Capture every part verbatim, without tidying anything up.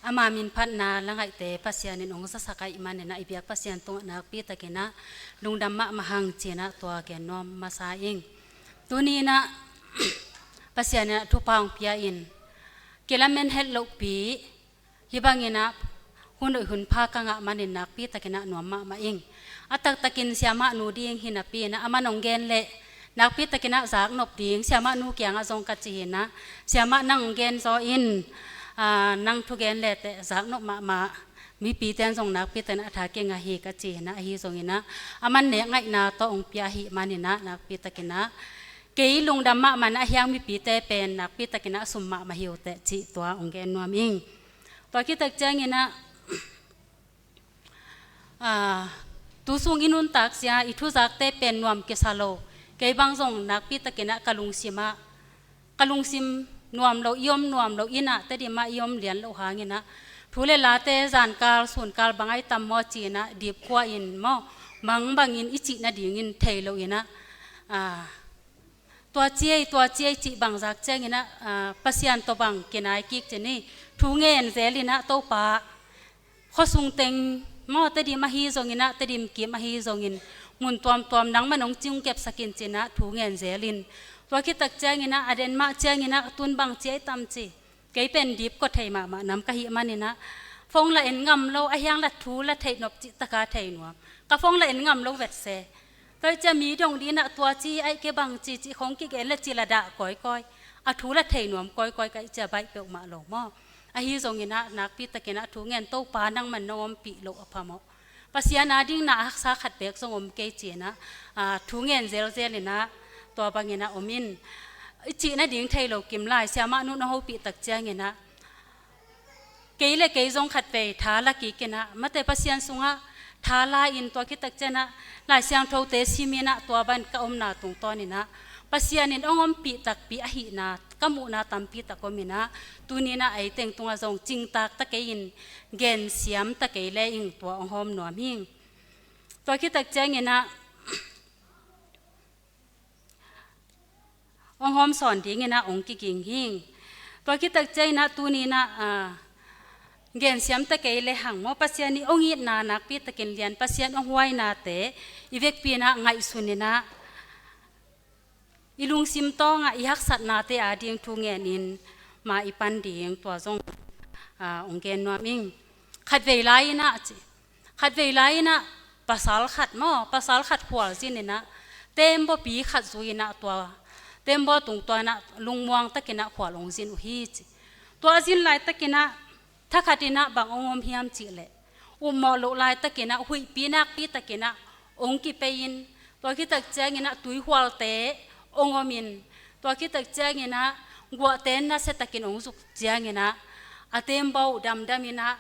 Ama min phatna la ngaihte Pasian in hong zasak ahih manin ah i biak Pasian tungah nakpi takin ah lungdam mahmah hang ci-in ah tua gen nuam masa ing. Tuni-in ah Pasian in ah thupha hong pia in kilamen het lohpi hih bangin ah hun hoih hun pha ka ngah manin nakpi takin ah nuam mahmah ing. A taktakin siamah nu ding hi napi-in ah aman hong gen leh nakpi takin ah zaknop ding siamah nu kiangah zong ka ci hi-in ah, siamah nang hong gen zaw in, ah, nang thugen lehteh zaknop mahmah, mipite in zong nakpi takin ah a tha kingah hi ka ci hi-in ah, ahi zongin ah aman nek ngaihna tawh hong pia ahih manin ah nakpi takin ah kei lungdam mahmah in ah a hiang mipite pen nakpi takin ah a sum mahmah hi uh teh cih tua hong gen nuam ing. Tua khit tak ciangin ah, ah, tu sung i nuntak zia i thuzakte pen nuam kisa lo. Kei bang zong nakpi takin ah ka lungsim ah, ka lungsim nuam lo, i om nuam lo, inn ah Tedim ah i om lian loh hangin ah thu le late zankal sunkal bang ai tam maw ci-in ah dipkua in maw, bang bangin i cih nadingin thei loin ah, ah, tua ci ei, tua ci ei cih bang zak ciangin ah, ah, Pasian tawh bang kinai kik ci ni. Thu ngen zelin ah Topa, khuasung teng maw, Tedim ahi zongin ah, Tedim kim ahi zongin, mun tuamtuam nangman hong cing kepsak in ci-in ah thu ngen zelin. Tua khit tak ciangin ah a den mah ciangin ah tun bang ci ai tam ci. Kei pen dipkua thei mahmah nam ka hih manin ah phone la en ngam lo, a hiang la thu la theih nop cih taka thei nuam. Ka phone la en ngam lo vet se. Tua hi ciang mi dong dingin ah tua ci ai ke bang ci cih khong kigen le ci la dah kawikawi. A thu la thei nuam kawikawi ka hih ciang baih peuhmah lo maw. Ahi zongin ah nakpi takin ah thu ngen, Topa nangman na ompih loh a phamawh. Pasian a ding na a haksa khat beek zong om kei ci-in ah, ah, thu ngen zelzelin ah tua bangin ah om in. I cih nading thei lo kim lai, siamah nu na hopih tak ciangin ah kei le kei zong khatvei tha la kik in ah, mate Pasian sungah tha la in tua khit tak ciangin ah Lai Siangthote simin ah tua bang ka omna tungtawnin ah Pasian in hong ompih takpi ahihna ka muhna tampi tak om in ah, tuni-in ah ei teng tungah zong cingtak ta kei in, gensiam ta kei le ing, tua hong hawm nuam hing. Tua khit tak ciangin ah hong hawm sawn dingin ah hong kiging hing. Tua khit tak ciangin ah tuni-in ah, ah, gensiam ta kei le hang maw, Pasian i hong itna nakpi takin lian, Pasian hong huainate i vekpi-in ah ngaihsunin ah i lungsim tawngah i haksatnate a ding thu ngenin ma i pan ding tua zong, ah, hong gen nuam ing. Khatvei lai-in ah ci, khatvei lai-in ah pasal khat maw, pasal khat khualzinin ah tembaw pi khat zui-in ah tua tembaw tung tua-in ah lungmuang takin ah khual hong zin uh hi ci. Tua a zin laitakin ah thakhatin ah bang hong om hiam cih leh, upmawh loh laitakin ah huihpi nakpi takin ah hong kipei in, tua khit tak ciangin ah tuihualte hong om in, tua khit tak ciangin ah guahte nasia takin hong zuk ciangin ah a tembaw uh damdamin ah,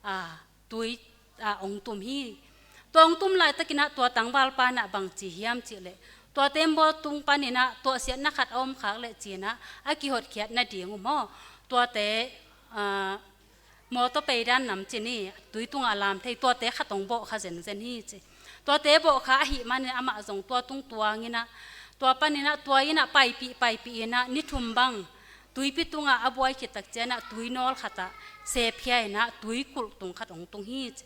ah, tui, ah, hong tum hi. Tua hong tum laitakin ah tua tangvalpa in ah bang ci hiam cih leh, tua tembaw tung panin ah tuahsiatna khat a om khak leh ci-in ah a kihotkhiat nading uh maw, tuate, ah, mawtaw peidan nam ci ni, tui tungah a lam thei, tuate khat hong bawhkha zenzen hi ci. Tuate bawhkha ahih manin amah zong tua tung tuangin ah, tua panin ah tua inn ah paipih paipihin ah ni thum bang tuipi tungah a buai khit tak ciangin ah tui nawl khatah sepkhia-in ah tuikulh tung khat hong tung hi ci.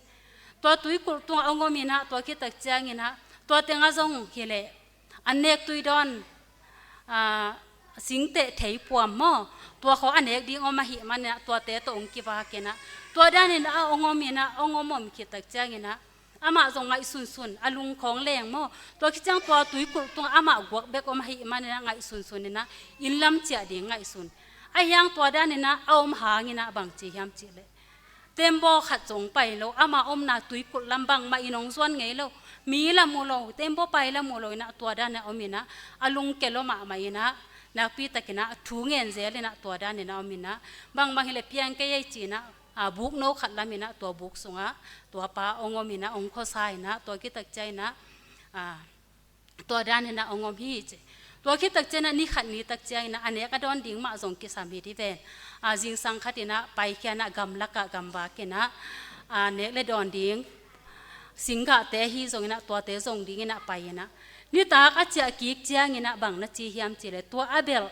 Tua tuikulh tungah hong omin ah tua khit tak ciangin ah tua tengah zong hi leh an nek tui dawn, ah, singteh thei puam maw, tua khawng a nek ding om ahih manin ah tuate tawh hong kivakin ah tua danin ah hong omin ah hong om om khit tak ciangin ah amah zong ngaihsunsun, a lung khawng leng maw, tua khit ciang tua tuikulh tungah amah guak bek om ahih manin ah ngaihsunsunin ah inn lam ciah ding ngaihsun. A hiang tua danin ah a om hangin ah bang ci hiam cih leh, tembaw khat zong pai lo, ama omna tuikulh lam bangmah in hong zuan ngei lo. Mi la mu lo, tembaw pai la mu lo in ah tua danin ah om in ah a lungke lua mahmah in ah nakpi takin ah thu ngen zelin ah tua danin ah om in ah, bangmah hi leh piang kei ei ci-in ah, ah, buk no khat lamin ah tua buk sungah tua pa hong om in ah hong khuasa in ah tua khit tak ciangin ah, ah, tua danin ah hong om hi ci. Tua khit tak ciangin ah ni khat ni tak ciangin ah a nek a dawn ding mah zong kisam hi dih ven. Ah, zingsang khatin ah paikhia-in ah gamlakah gamvakin ah, ah, nek le dawn ding singgahte ahi zongin ah tuate zong dingin ah pai-in ah nitak a ciah kik ciangin ah bang na ci hiam cih leh, tua a belh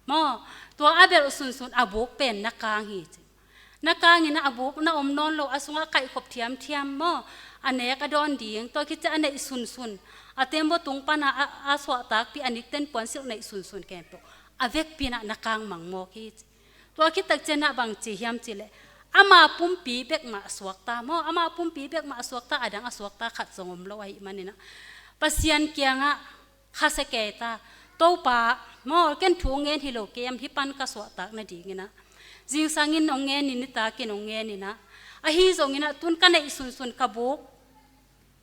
maw, tua a belh sunsun a buk pen na kang hi ci. Na kangin ah a buk na om nawn lo, a sungah kaihkhop thiamthiam maw, a nek a dawn ding, tua khit ciang a neih sunsun, a tembaw tung pan a, a, a suahtakpih a nikten puansilh neih sunsun khempeuh a vekpi-in ah na kang mangmawk hi ci. Tua khit tak ciangin ah bang ci hiam cih leh, ama pumpi bek mah a suakta maw, ama pumpi bek mah a suakta, a dang a suakta khat zong om lo ahih manin ah Pasian kiangah khasia kei ta. Topa maw, ken thu hong ngen hi lo kei hiam, hih pan ka suahtak nadingin ah? Zingsangin hong ngen in, nitakin hong ngen in ah, ahi zongin ah tun ka neih sunsun ka buk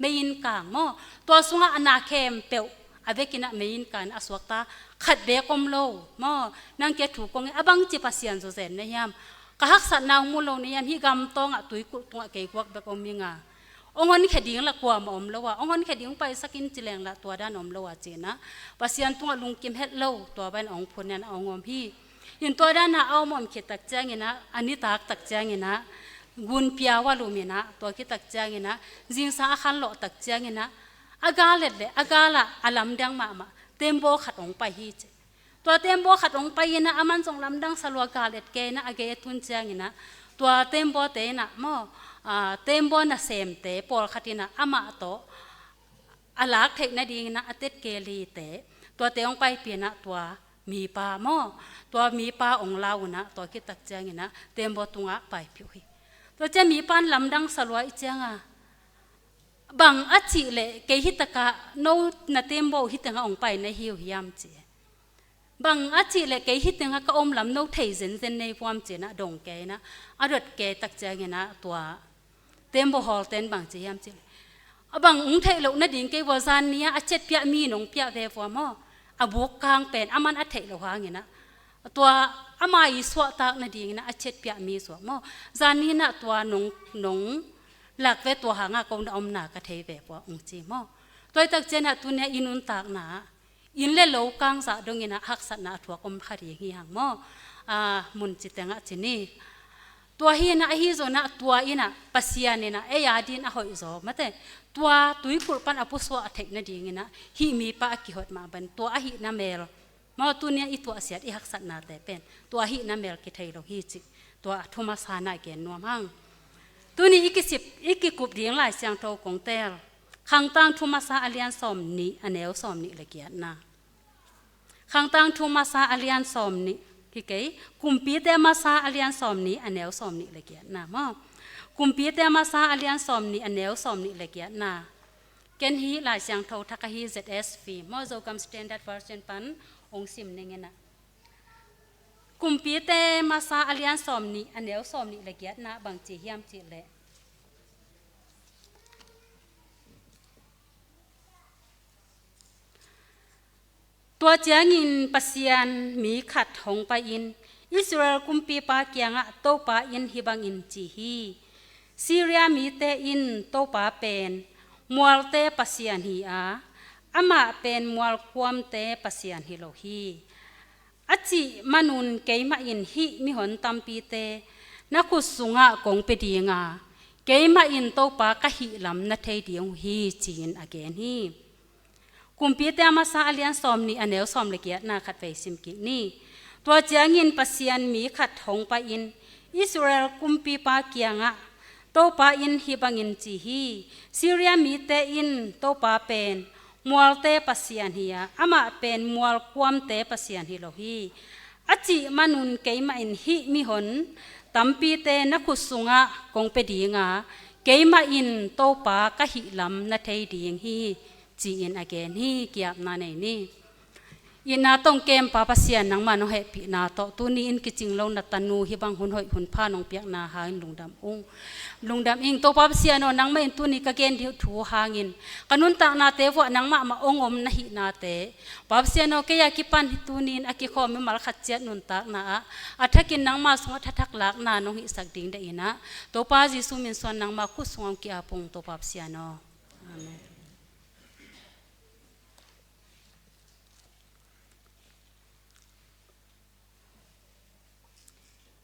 mei-in kang maw, tua sungah a na khempeuh a vekin ah mei-in kang a suakta khat beek om lo maw. Nang kei thu kong ngen, a bangci Pasian zawzen na hiam? Ka haksatna hong mu lo na hiam? Hih gam tawngah tuikulh tungah kei guak bek om ing a, hong honkhia ding lah kuamah om lo a, hong honkhia ding paisak in ci leng lah tua dan om lo a, ci-in ah Pasian tungah lungkim het lo, tua bangin hong phun in ah hong om hi. In tua dan a a om om khit tak ciangin ah, a nitak tak ciangin ah gunpi ah va lum in ah, tua khit tak ciangin ah zingsang a khanlawh tak ciangin ah, a gal et leh a gal ah a lamdang mahmah tembaw khat hong pai hi ci. Tua tembaw khat hong pai in ah, aman zong lamdang sa lua, gal et kei in ah, a gei a tun ciangin ah tua tembawte in ah maw, a, tembaw nasemte pawlkhat in ah amah tawh a lak theih nadingin ah a tetkel hite, tuate hong paipih in ah tua mipa maw, tua mipa hong lau in ah, tua khit tak ciangin ah tembaw tungah paipih uh hi. Tua ciang mipa in lamdang sa lua ih ciangah, bang a cih leh kei hih takah no na tembaw uh hih tengah hong pai na hi uh hiam ci. Bang a cih leh kei hih tengah ka om lam no thei zenzen nei vuam, ci-in ah dong kei in ah, a dot kei tak ciangin ah tua tembaw hawlten bang ci hiam cih leh, a bang hong theih loh nading kei vua, zan ni-ah a ciatpiah mi nong piah ve vua maw, a buk kang pen aman a theih loh hangin ah, tua ama ii suahtak nadingin ah a ciatpiah mi suak maw, zan ni-in ah tua nong, nong lak ve, tua hangah ko na omna ka thei ve vua, hong ci maw. Tua hi tak ciangin ah tuni-ah i nuntakna ah inn le lo kang zah dongin ah haksatna a thuak om kha ding hi hang maw. A, mun ci tengah ci ni. Tua hi in ah, ahi zongin ah tua in ah Pasian in ah ei a dingin a hoih zaw mate, tua tuikulh pan a pusuah a theih nadingin ah hih mipa a kihot mah bangin tua ahihna mel maw, tuni-ah i tuahsiat i haksatnate pen tua ahihna mel kithei lo hi cih, tua a thu masa-in ah gen nuam hang. Tuni i kisip, i kikup ding Lai Siangtho kong teel. Khangtang thu masa a lian sawmnih, a neu sawmnih le giatna. Khangtang thu masa a lian sawmnih, kikei, Kumpite masa a lian sawmnih, a neu sawmnih le giatna maw. Kumpite masa a lian sawmnih, a neu sawmnih le giatna. Ken hih Lai Siangtho thak ahi Z S V maw, Zogam Standard Version pan hong sim ning in ah. Kumpite masa a lian sawmnih, a neu sawmnih le giatna bang ci hiam cih leh, tua ciangin Pasian mi khat hong pai-in Israel kumpipa kiangah Topa in hih bangin ci hi: Syria mite in Topa pen mualte Pasian hi a, amah pen mualkuamte Pasian hi lo hi. A cih manun keimah in hih mihon tampite na khut sungah kong pia ding a, keimah in Topa ka hih lam na thei ding uh hi, ci-in a gen hi. Kumpite a masa a lian sawmnih, a neu sawm le giatna khat vei sim kik ni. Tua ciangin Pasian mi khat hong pai-in Israel kumpipa kiangah Topa in hih bangin ci hi: Syria mite in Topa pen mualte Pasian hi a, amah pen mualkuamte Pasian hi lo hi. A cih manun keimah in hih mihon tampite na khut sungah kong pia ding a, keimah in Topa ka hih lam na thei ding hi, ci-in a gen hi. Ki-apna nei ni. Itna tawh hong kem Pa Pasian, nangmah nong hehpihna tawh tuni-in kicing lo na tanu hih bang hun hoih hun pha nong piakna hangin lungdam ung. Lungdam ing. Topa Pasian aw, nangmah in tuni ka gen ding thu hangin ka nuntaknate vuah nangmah mah hong om na hihnate, Pa Pasian aw, kei a kipan tuni-in a kikhawm mimal khat ciat nuntakna ah a thakin nangmah sungah thathak lakna nong hihsak ding deih in ah, Topa Jesu min suang nangmah khut sungah hong ki-ap ung, Topa Pasian aw. Amen.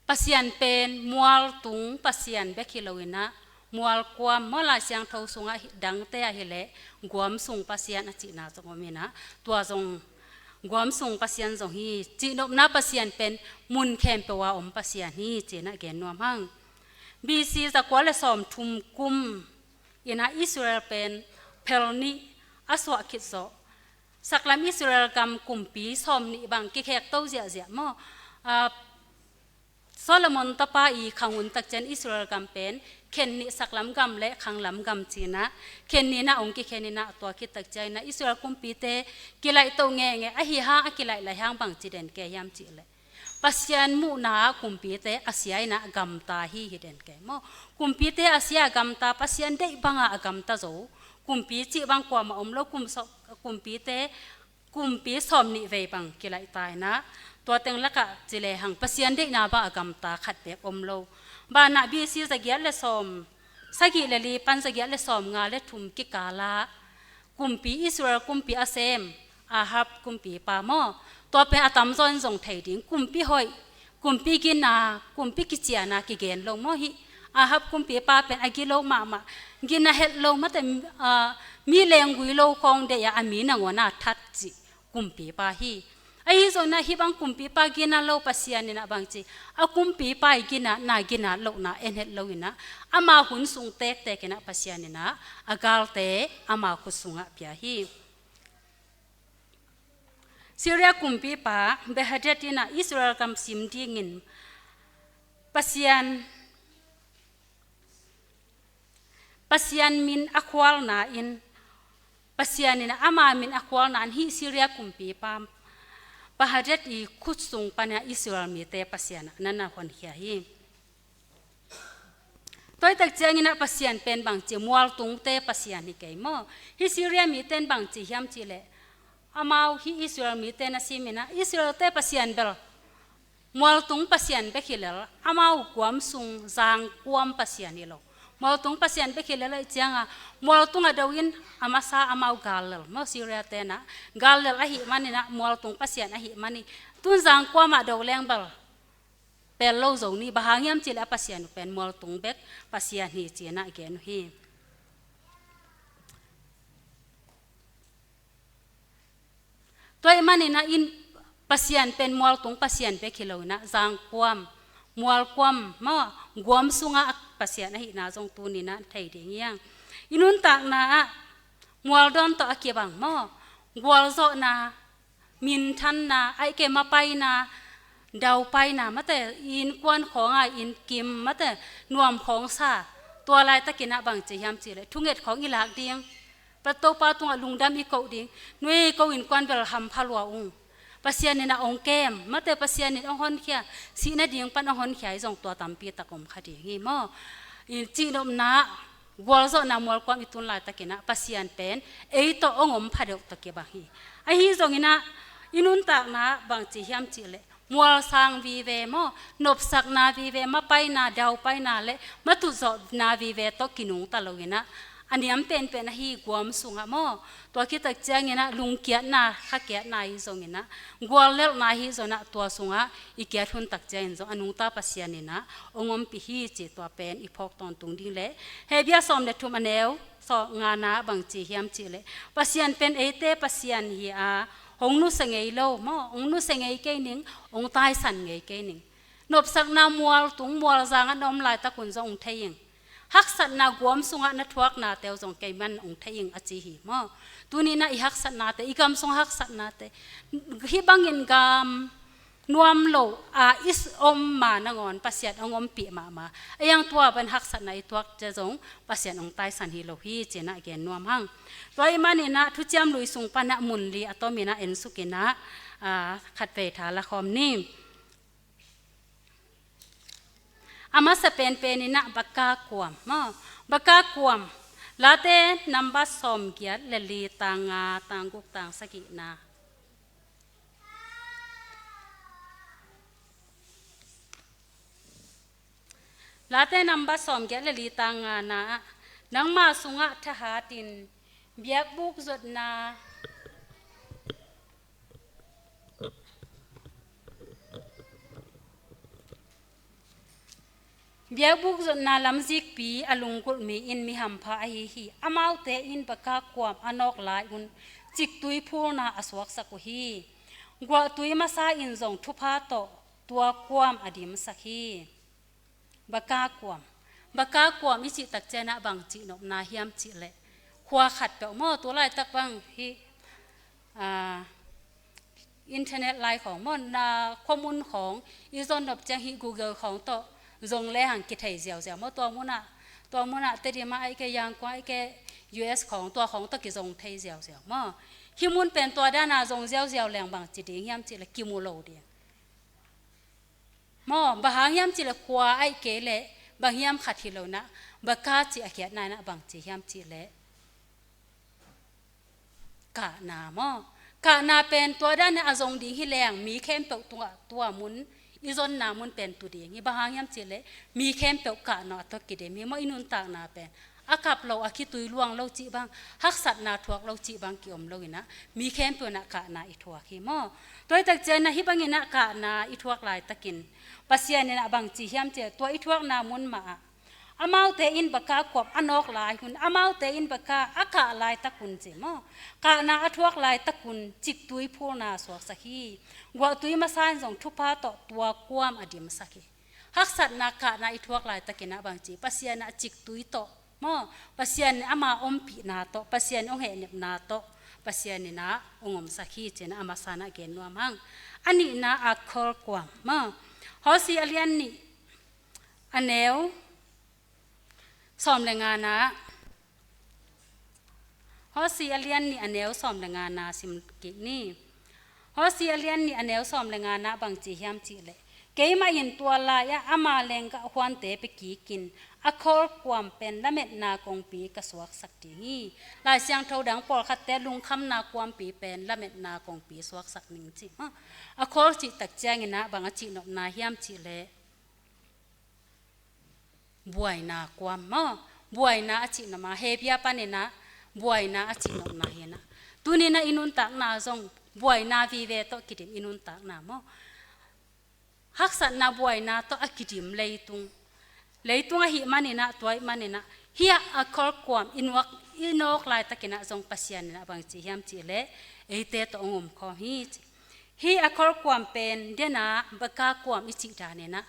Pasian pen mual tung Pasian bek hi lo in ah, mual kuam maw, Lai Siangtho sungah hi, dangte ah hi leh guam sung Pasian a cihna zong om in ah, tua zong guam sung Pasian zong hi. Cihnopna Pasian pen mun khempeuh ah om Pasian hi, ci-in ah gen nuam hang. B C zakua le sawmthum kum in ah Israel pen phel nih a suah khit zawh, saklam Israel gam kumpi sawmnih bang kikhek to ziahziah maw. Ah, Solomon tapa i khang hun tak ciang Israel gam pen khen nih, saklam gam le khanglam gam ci-in ah khen nih in ah hong kikhen in ah, tua khit tak ciangin ah Israel kumpite kilaih to ngeingei, ahi hang a kilaih laih hang bangci den kei hiam cih leh, Pasian muhna ah kumpite a sia in ah gamta hi, hi den kei maw. Kumpite a sia a gamta, Pasian deih banga a gamta zo kumpi cih bang kuamah om lo. Kum so-, kumpite kumpi sawmnih vei bang kilaih ta in ah, tua teng lakah ci lehang Pasian deihna bang a gamta khat beek om lo. Banah B C zagiat le sawm sagih le li pan zagiat le sawmnga le thum kikal ah kumpi, Israel kumpi a sem Ahab kumpipa maw, tua pen a tamzaw in zong thei ding, kumpi hoih, kumpi gina, kumpi kiciana kigen lo maw. Hih Ahab kumpipa pen a gilo mahmah, gina het lo, mate, ah, mi lenggui lo khawng deih a, a mi nangawn a that cih kumpipa hi. Ahi zongin ah hih bang kumpipa gina lo Pasian in ah bangci, a kumpipa i ginatna, ginat lohna en het lo in ah, ama hun sung tektek in ah Pasian in ah a galte ama khut sungah pia hi. Syria kumpipa Benhadad in ah Israel gam sim dingin Pasian, Pasian min a khualna in, Pasian in ah ama min a khualna in hih Syria kumpipa Benhadad i khut sung pan ah Israel mite Pasian ah na na honkhia hi. Tua hi tak ciangin ah Pasian pen bangci, mualtungte Pasian hi kei maw. Hih Syria mite in bangci hiam cih leh, amau hih Israel mite na sim in ah Israelte Pasian bel mualtung Pasian bek hi lel, amau kuam sung zangkuam Pasian hi lo. Mualtung Pasian bek hi lel ahih ciangin ah mualtung a do in a masa amau gal lel maw, Syriate in ah. Gal lel ahih manin ah mualtung Pasian ahih manin, tun zangkuam a do leng bel pel lo zo ni, bang hang hiam cih leh a Pasian uh pen mualtung bek Pasian hi ci-in ah gen uh hi. Tua ahih manin ah in Pasian pen mualtung Pasian bek hi lo in ah zangkuam, mualkuam maw, guam sungah a Pasian ahihna zong tuni-in ah thei ding hi hang. I nuntakna ah mual dawn tawh a kibang maw, gualzawhna, minthanna, ahih kei mapaina, daupaina, mate, innkuan khawng a innkim, mate, nuam khawng sa, tua laitakin ah bangci hiam cih leh thunget khawng i lak ding, Topa tungah lungdam i koh ding, nuai ko innkuan bel hampha lua ung, Pasian in ah hong kem, mate, Pasian in hong honkhia, sih nading pan hong honkhia hi zong tua tampi tak om kha ding hi maw. I cihnopna, gualzawhna, mualkuam i tun laitakin ah Pasian pen ei tawh hong om pha deuh tawh kibang hi. Ahi zongin ah i nuntakna ah bangci hiam cih leh mual sang vive maw, nopsakna vive, mapaina, daupaina le matutzawhna vive tawh kinungta lo in ah, a niam penpen ahi guam sungah maw, tua khit tak ciangin ah lungkiatna, khakiatna hi zongin ah, guallelhna hi zongin ah, tua sungah i kiat hun tak ciangin zong a nungta Pasian in ah hong ompih hi cih tua pen i phawk tawntung ding leh, Hebru sawm le thum a neu sawm ngana bangci hiam cih leh, Pasian pen eite Pasian hi a, hong nusia ngei lo maw, hong nusia ngei kei ning, hong taisan ngei kei ning. Nopsakna mualtung mualzang ah na om laitak un zong hong thei ing. Haksatna guam sungah na thuaknate uh zong keiman hong thei ing a ci hi maw. Tuni-in ah i haksatnate, i gam sung haksatnate, hih bangin gam nuam lo a i om ma nangawn Pasian hong ompih mahmah. A iang tua ban haksatna i tuakte zong Pasian hong taisan hi lo hi ci-in ah gen nuam hang. Tua ahih manin ah Thuciam Lui sung pan ah mun li a tomin ah en suk in ah, ah, khatvei tha la khawm ni. A masa penpen in ah Baka kuam maw. Baka kuam. Late number sawmgiat le li, tang nga, tang guk, tang sagihna. Late number sawmgiat le li, tang ngana ah, nangma sungah thahat in, biakbuk zotna, biakbuk zotna lamzikpi a lunggulh mi in mi hampha ahi hi. Amaute in Baka kuam a nawk lai-un ciktui phulna a suaksak uh hi. Guahtui masa in zong thupha tawh tua kuam a dimsak hi. Baka kuam. Baka kuam i cih tak ciangin ah bang cih nopna hiam cih leh, khua khat peuh maw, tu laitak bang hih, ah, internet lai khawng maw, na khuamun khawng i zon nop ciang hih Google khawng tawh zong lehang kithei ziauziau maw, tua munah, tua munah Tedim ah ahih kei, Yangon ahih kei, U S khawng, tua khawng tawh kizong thei ziauziau maw. Hih mun pen tua dan a zong ziauziau leng bang ci ding hiam cih leh kimu lo ding. Maw, bang hang hiam cih leh khua ahih kei leh, bang hiam khat hi lo in ah, baka cih a khiatna in ah bang ci hiam cih leh, kahna maw. Kahna pen tua dan in a zong ding hi leng, mi khempeuh tungah tua mun, i zonna mun pen tu ding hi. Bang hang hiam cih leh, mi khempeuh kahna tawh kidim hi maw, i nuntakna pen. A kap lo, a khitui luang lo cih bang, haksatna thuak lo cih bang ki-om lo in ah, mi khempeuh in ah kahna i thuak hi maw. Tua hi tak ciangin ah hih bangin ah kahna i thuak laitakin, Pasian in ah bang ci hiam cih leh, tua i thuakna mun mah ah, amaute in baka kuam a nawk lai hun, amaute in baka a kah laitak hun ci maw. Kahna a thuak laitak hun, ciktui phulna suaksak hi. Guahtui masa in zong thupha tawh tua kuam a dimsak hi. Haksatna kahna i thuak laitakin ah bang ci, Pasian in ah ciktui tawh maw, Pasian in ama ompihna tawh, Pasian in hong hehnepna tawh, Pasian in ah hong omsak hi ci-in ah a masa in ah gen nuam hang. A nihna ah khol kuam maw. Hosea a lian nih, a neu sawm le ngana, Hosea a lian nih a neu sawm le ngana sim kik ni. Hosea a lian nih a neu sawm le ngana bang ci hiam cih leh, keimah in tua lai-ah ama lenggah huante pia kikin, a khol kuam pen lametna kongpi ka suaksak ding hi. Lai Siangtho dang pawlkhatte lungkhamna kuampi pen lametna kongpi suaksak ning ci maw. A khol cih tak ciangin ah bang a cih nopna hiam cih leh, buaina kuam maw. Buaina a cih nopna, Hebru panin ah buaina a cih nopna hi in ah, tuni in ah i nuntakna zong buaina vive tawh kidim i nuntakna maw. Haksatna buaina tawh a kidim leitung, leitung ahih manin ah, tua ahih manin ah, hih a khol kuam i nuak, i nawk laitakin ah zong Pasian in ah bang ci hiam cih leh, eite tawh hong omkhawm hi ci. Hih a khol kuam pen, den ah baka kuam i cih dan in ah,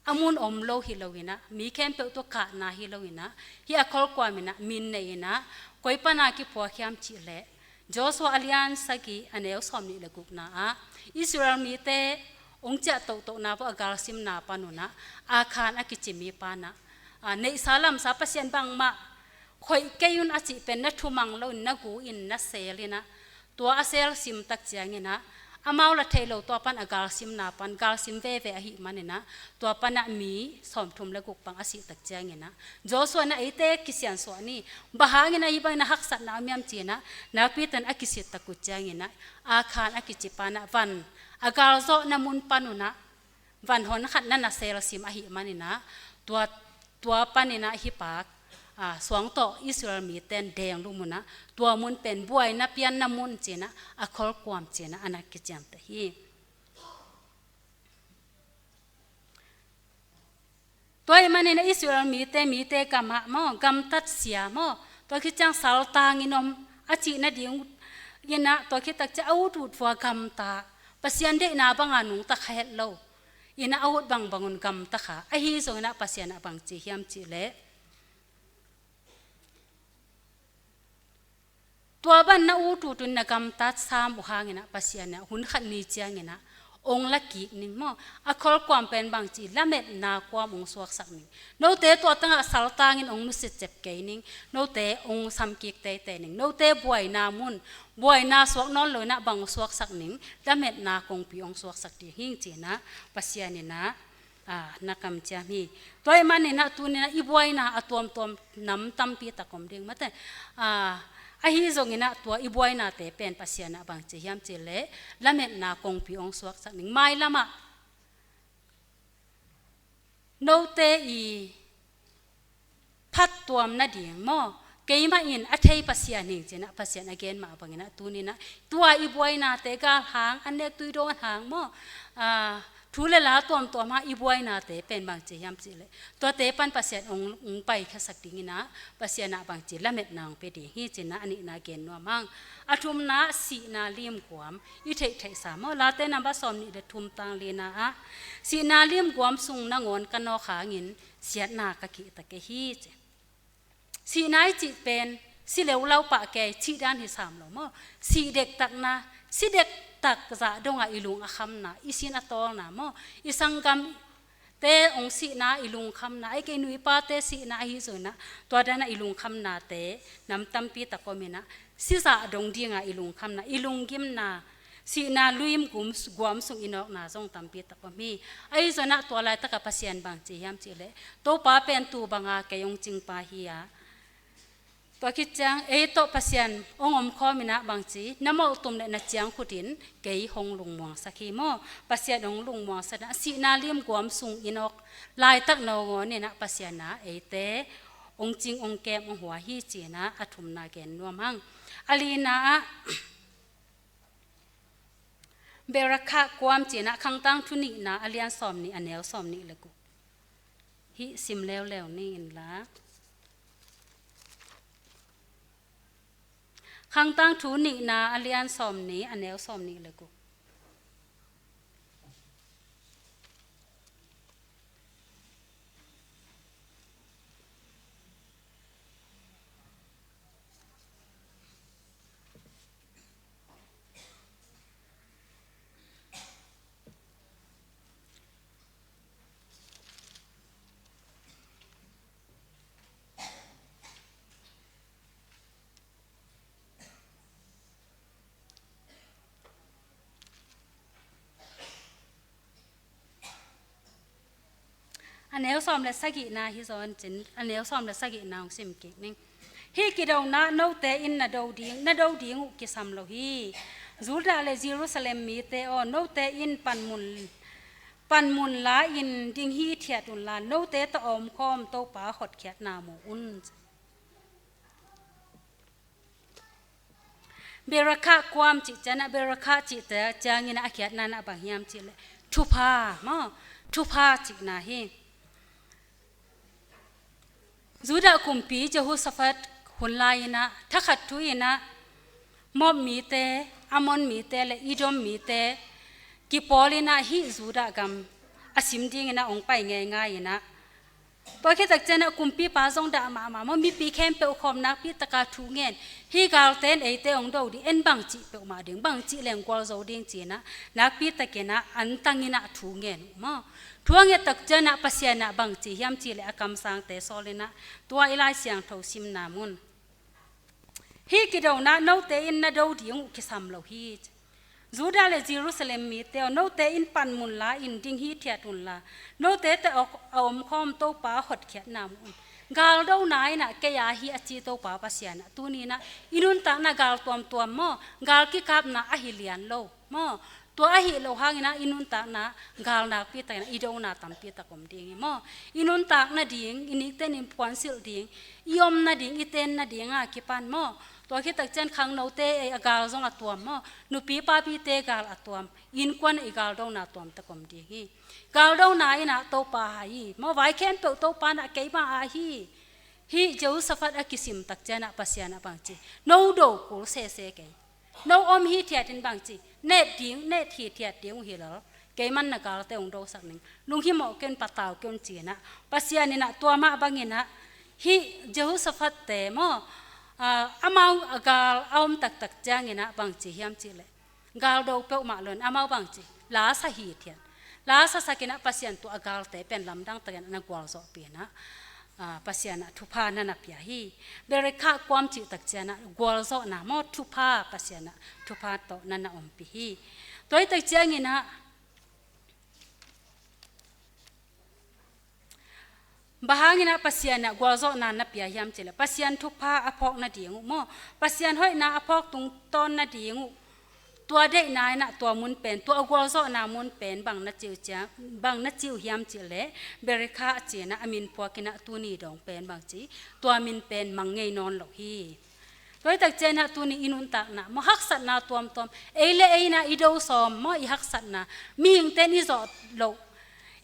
a mun om lo hi lo in ah, mi khempeuh tawh kahna hi lo in ah, hih a khol kuam in ah min nei in ah, koi pan a kiphuak hiam cih leh, Joshua a lian sagih a neu sawm nih le gukna ah, Israel mite hong ciah tohtohna vua a galsimna pan un ah, Akhan a kici mi pan ah, a, neihsa lamsa Pasian bangmah khoih kei un a cih pen na thumang lo in, na gu in, na sel in ah, tua a sel sim tak ciangin ah, amau la thei lo tua pan a galsimna pan, galsim veve ahih manin ah, tua pan ah mi sawmthum le guk bang a sih tak ciangin ah, Joshua in ah eite kisiansuah ni, bang hangin ah hih bangin ah haksatna om hiam ci-in ah, nakpi takin a kisit tak uh ciangin ah, Akhan a kici pan ah van a galzawhna mun pan un ah, van hon khat na na sel sim ahih manin ah, tua, tua panin ah hih pa, a, suang tawh Israel mite in deng lum un ah, tua mun pen buaina pianna mun ci-in ah, a khol kuam ci-in ah, a na kiciamteh hi. Tua ahih manin ah Israel mite, mite gamah maw, gamtat sia maw, tua khit ciang saltangin om a cih nading in ah, tua khit tak ciang a ut ut vua gamta, Pasian deihna banga nungta kha het lo in ah, a ut bangbang un gamta kha. Ahi zongin ah Pasian ah bang ci hiam cih leh, tua bang na ut ut un na gamtat sam uh hangin ah, Pasian in ah hun khat ni ciangin ah hong la kik ning maw. A khol kuam pen bang ci, lametna kuam hong suaksak ning. Note tua tangah saltangin hong nusia cep kei ning. Note hong sam kik teitei ning. Note buaina mun, buaina suak nawn lo in ah bang hong suaksak ning, lametna kongpi hong suaksak ding hi ci-in ah Pasian in ah, a, na kamciam hi. Tua ahih manin ah tuni in ah i buaina a tuamtuam nam tampi tak om ding mate. A, ahi zongin ah tua i buainate pen Pasian ah bang ci hiam cih leh, lametna kongpi hong suaksak ning. Mailam ah note i phattuam nading maw, keimah in a thei Pasian hi ing ci-in ah Pasian a gen mah bangin ah tuni in ah tua i buainate, galhang, an nek tui dawn hang maw, a, thu le la tuamtuam hang i buainate pen bang ci hiam cih leh, tuate pan Pasian hong, hong paikhiasak dingin ah, Pasian ah bang ci, lametna hong pia ding hi ci-in ah a nihna gen nuam hang. A thumna, sihna limguam i theihtheihsa maw. Late number sawm nih le thum tang lina ah, sihna limguam sung nangawn ka nawk hangin siatna ka kihta kei hi ci. Sihna i cih pen si leulau pah kei cih dan hi sam lo maw? Sih dektakna, si dektak zah dongah i lung a khamna, i sin a tawlna maw? I sanggamte hong sihna i lungkhamna, ahih kei nuipate sihna ahi zongin ah tua danah i lungkhamnate nam tampi tak om in ah, si zah dong dingah i lungkhamna, i lunggimna, sihna luim gum, guam sung i nawkna zong tampi tak om hi. Ahi zongin ah tua laitakah Pasian bang ci hiam cih leh, Topa pen tu banga kei hong cingpa hi a, tua khit ciang ei tawh Pasian hong omkhawm in ah bang ci, na molhtum le na ciangkhut in kei hong lungmuangsak hi maw? Pasian hong lungmuangsak in ah sihna lim guam sung i nawk laitak nangawn in ah Pasian ah eite hong cing hong kem hong hua hi ci-in ah a thumna gen nuam hang. A lina ah Berekhah kuam ci-in ah Khangtangthu nihna a lian sawmnih a neu sawmnih le guk. Hih sim leuleu ni inla. Khangtangthu nihna a lian sawmnih a neu sawmnih le guk. A neu sawm le sagihna hi zaw in cin, a neu sawm le sagihna hong sim kik ning. Hih kidona note in na do ding, na do ding uh kisam lo hi. Judah le Jerusalem mite aw, note in panmun, panmun la-in ding hithiat unla, note tawh a omkhawm Topa hotkhiatna mu un. Berekhah kuam cih ciangin ah, Berekhah cihte ciangin ah a khiatna in ah bang hiam cih leh thupha maw, thupha cihna hi. Judah kumpi Jehoshaphat hun lai-in ah thakhat thu-in ah Moab mite, Ammon mite le Edom mite kipawl in ah hih Judah gam a sim dingin ah hong pai ngeingai in ah, tua khit tak ciangin ah kumpipa zong dah mahmah maw, mipi khempeuh khawm nakpi taka thu ngen. Hih galte in eite hong do ding, en bang cih peuhmah ding, bang cih leng gualzo ding ci-in ah nakpi takin ah an tangin ah thu ngen uh maw. Thu a nget tak ciangin ah Pasian in ah bang ci hiam cih leh a kamsangte sawl in ah tua i Lai Siangtho simna mun. Hih kidona note in na do ding uh kisam lo hi. Judah le Jerusalem mite aw, note in panmun la-in ding hithiat unla, note tawh a omkhawm Topa hotkhiatna mu un. Galdona in ah kei a hi a ci Topa Pasian ah tuni-in ah i nuntakna gal tuamtuam maw, gal kikapna ahi lian lo maw. Tua ahih loh hangin ah i nuntakna gal nakpi takin ah i dona tampi tak om ding hi maw. I nuntak nading, i nikten in puansilh ding, i om nading, i ten nading a kipan maw. Tua khit tak ciang khangnote ei a gal zong a tuam maw. Nupi papite gal a tuam, innkuan i galdona tuam tak om ding hi. Galdona in ah Topa hai hi maw, vai khempeuh Topa in ah keimah a hi. Hih Jehoshaphat a kisim tak ciangin ah Pasian ah bang ci, no do kul sese kei. No om hithiat in bang ci, na et ding, na et hithiat ding uh hi lel. Keiman na galte hong dosak ning. Lunghimawh kei un, patau kei un ci-in ah Pasian in ah tua mah bangin ah hih Jehoshaphat-te maw, ah, amau a gal a om taktak ciangin ah bang ci hiam cih leh, galdo peuhmah lo-in amau bang ci, la sa hithiat. La sasak in ah Pasian tua a galte pen lamdang takin ah na gualzawhpih in ah, ah, Pasian ah thupha na na pia hi. Berekhah kuam cih tak ciangin ah gualzawhna maw, thupha, Pasian ah thupha tawh na na ompih hi. Tua hi tak ciangin ah bang hangin ah Pasian ah gualzawhna na pia hiam cih leh, Pasian thupha a phawk nading uh maw, Pasian hoihna a phawk tungtawn nading uh, tua deihna in ah tua mun pen, tua a gualzawhna mun pen bang na ci uh ciang, bang na ci uh hiam cih leh, Berekhah ci-in ah a min phuak in ah tuni dong pen bang ci, tua min pen mang ngei nawn lo hi. Tua hi tak ciangin ah tuni i nuntakna maw, haksatna tuamtuam, ei le ei in ah i do sawm maw, i haksatna, mihingte in i zawh loh,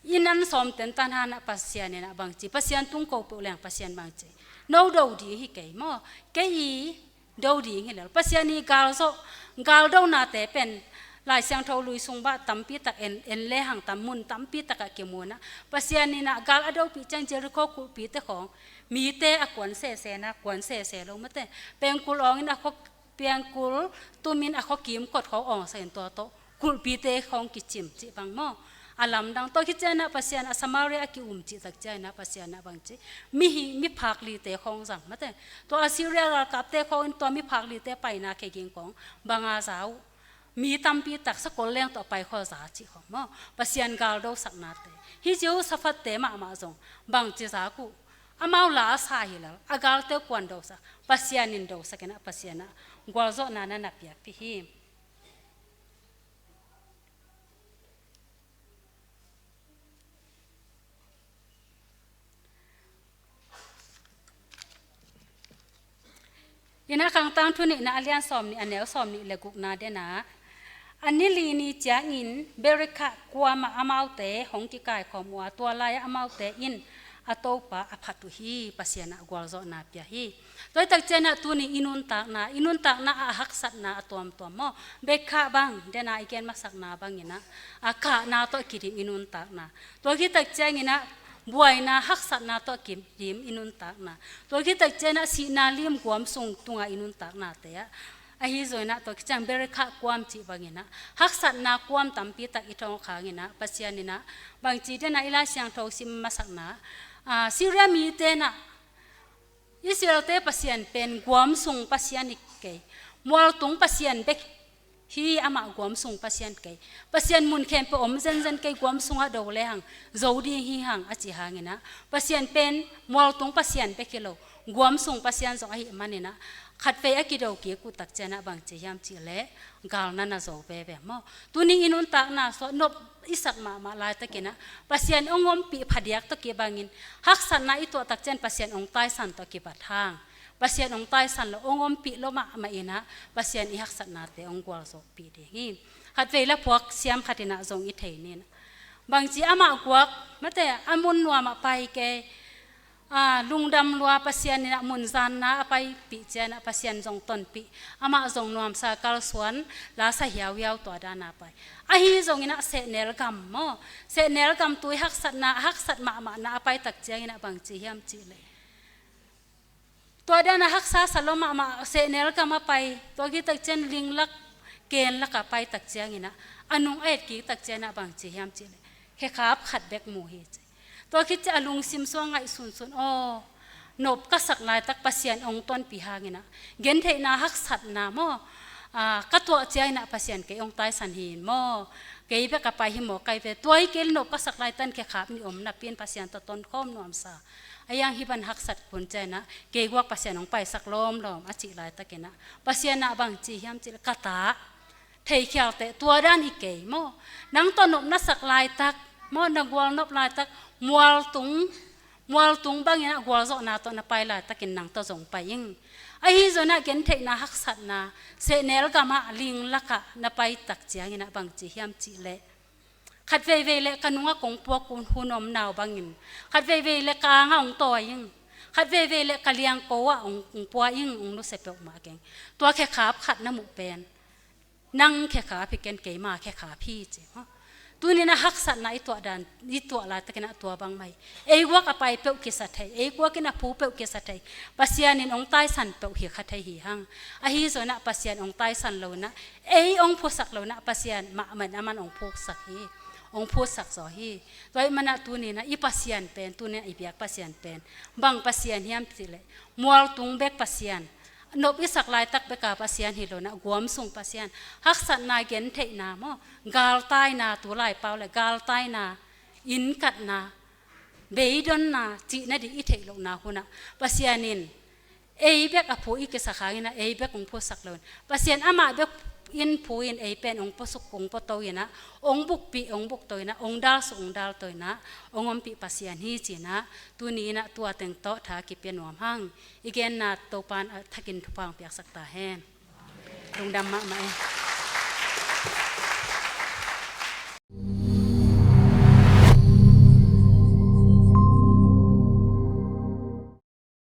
i nan sawm tentan hangin ah Pasian in ah bang ci, Pasian tung ko peuh leng Pasian bang ci, no do ding hi kei maw, kei i do ding hi lel. Pasian i galzawh, galdonate pen Lai Siangtho lui sung bah tampi tak en, en lehang tam mun tampi takah kimu inah, Pasian inah gal a dopih ciang Jericho kulhpite khawng mite a kuan sesena, kuan sese lo mate. Pengkul awngin a khua, pengkul tumin a khua kimkot khawng awngsak in tua tawh kulhpite khawng kicim cih bang maw. A lamdang. Tua khit cianah Pasian a Samaria a ki-um cih tak cianah Pasian ah bang ci, mi hi, miphak lite khawng zang mate. Tua Assyria galkapte khawngin tua miphak lite paina khe ging khawng banga za uh. Mi tampi tak sakol leng tawh a pai khawng za cih khawng maw. Pasian gal dosaknate. Hih Jehoshaphat-te mahmah zong bang ci zak uh. Amau la a sa hi lel, a galte kuan dosak, Pasian in dosak inah Pasian ah gualzawhna na na piakpih hi. Inah Khangtang Thu nihna a lian sawm nih, a neu sawm nih le gukna denah, a ni li ni ciangin Berekhah kuamah amaute hong kikaikhawm uh a, tua lai-ah amaute in a Topa a phat uh hi. Pasian ah gualzawhna pia hi. Tua hi tak cianah tuni i nuntakna, i nuntakna ah a haksatna a tuamtuam maw. Berekhah bang, denah i gen masakna bang inah, a kahna tawh kidim i nuntakna. Tua hi tak cianginah buaina haksatna tawh kidim i nuntakna. Tua hi tak cianah sihna lim guam sung tungah i nuntaknate ah. Ahi zong inah tua khit ciang Berekhah kuam cih bang inah haksatna kuam tampi tak i thawng khang inah Pasian inah bang ci denah i Lai Siangtho sim masakna, ah, Syria mite nah Israelte Pasian pen guam sung Pasian hi kei. Mualtung Pasian bek hi, amah guam sung Pasian kei. Pasian mun khempeuh om zenzen kei, guam sungah do lehang zo ding hi hang a cih hanginah Pasian pen mualtung Pasian bek hi lo, guam sung Pasian zong ahih maninah khatvei a kido kik uh tak cianah bang ci hiam cih leh gal na na zo veve maw. Tuni i nuntakna sungah nop i sak mahmah laitakinah Pasian hong ompih phadiak tawh kibangin haksatna i tuah tak ciang Pasian hong taisan tawh kibat hang. Pasian hong taisan lo, hong ompih lo mahmah inah Pasian i haksatnate hong gualzawhpih ding hi. Khatvei la phuak siam khat inah zong i thei ninah. Bangci amah guak mate, a mun nuamah pai kei. Ah, lungdam lua Pasian inah mun zanna a paipih cianah Pasian zong tonpih. Amah zong nuamsa kalsuan, lasa hiauhiau tua dana pai. Ahi zonginah sehnel gam maw. Sehnel gam tui haksatna, haksat mahmahna a pai tak cianginah bang ci hiam cih leh. Tua dana haksa sa lo mahmah sehnel gam a pai. Tua hi tak ciang linglak, kenlak a pai tak cianginah. A nung a et kik tak cianah bang ci hiam cih leh. Khekhap khat bek mu hi ci. Tua khit ciah a lungsim sungah ngaihsunsun, aw, nop ka sak laitak Pasian hong tonpih hanginah gentheihna haksatna maw, ah, ka tuah cianginah Pasian kei hong taisan hi maw, kei bek a pai hi maw, kai ve, tua hi kei le nop ka sak laitan khekhap nih om napi-in Pasian tawh tonkhawm nuamsa. A hiang hih ban haksat kun cianginah kei guak Pasian hong paisak lawmlawm a cih laitakinah Pasian ah bang ci hiam cih leh, ka ta, theikhial teh tua dan hi kei maw. Nang tawh nop na sak laitak maw, na gual nop laitak, mualtung, mualtung banginah gualzawhna tawh na pai laitakin nang tawh zong pai ing. Ahi zonginah gentheihna haksatna sehnel gamah linglakah na pai tak cianginah bang ci hiam cih leh, khat veivei leh ka nungah kong puak hun, hun om nau bangin, khat veivei leh ka angah hong tawi ing, khat veivei leh ka liangko ah hong, hong pua ing, hong nusia peuhmah keng. Tua khekhap khat na muh pen nang khekhap hi ken, keima khekhap hi ci. Tuninah haksatna i tuah dan, i tuah laitakinah tua bang mah hi. Ei guak a pai peuh kisa thei, ei guakin a phu peuh kisa thei, Pasian in hong taisan peuh hi kha thei hi hang. Ahi zonginah Pasian hong taisan loinah, ei hong phusak loinah Pasian mahmah in aman hong phusak hi. Hong phusak zaw hi. Tua ahih manah tuninah i Pasian pen, tuninah i biak Pasian pen bang Pasian hiam cih leh, mualtung bek Pasian, nop i sak laitak beka Pasian hi loinah guam sung Pasian, haksatna gentheihna maw, galtaina, tu lai pau leh galtaina, innkatna, beidonna, cihna ding i theih lohna hunah Pasian in ei bek a phu i kisa khanginah ei bek hong phusak loin, Pasian amah bek in phu-in ei pen hong puasuk, hong puatoinah, hong bukpih, hong buktoinah, hong dalsuk, hong daltoinah hong ompih Pasian hi cinah, tuninah tua teng tawh tha kipia nuam hang. I genna Topan a thakin thupha hong piaksak ta hen. Lungdam mahmah e.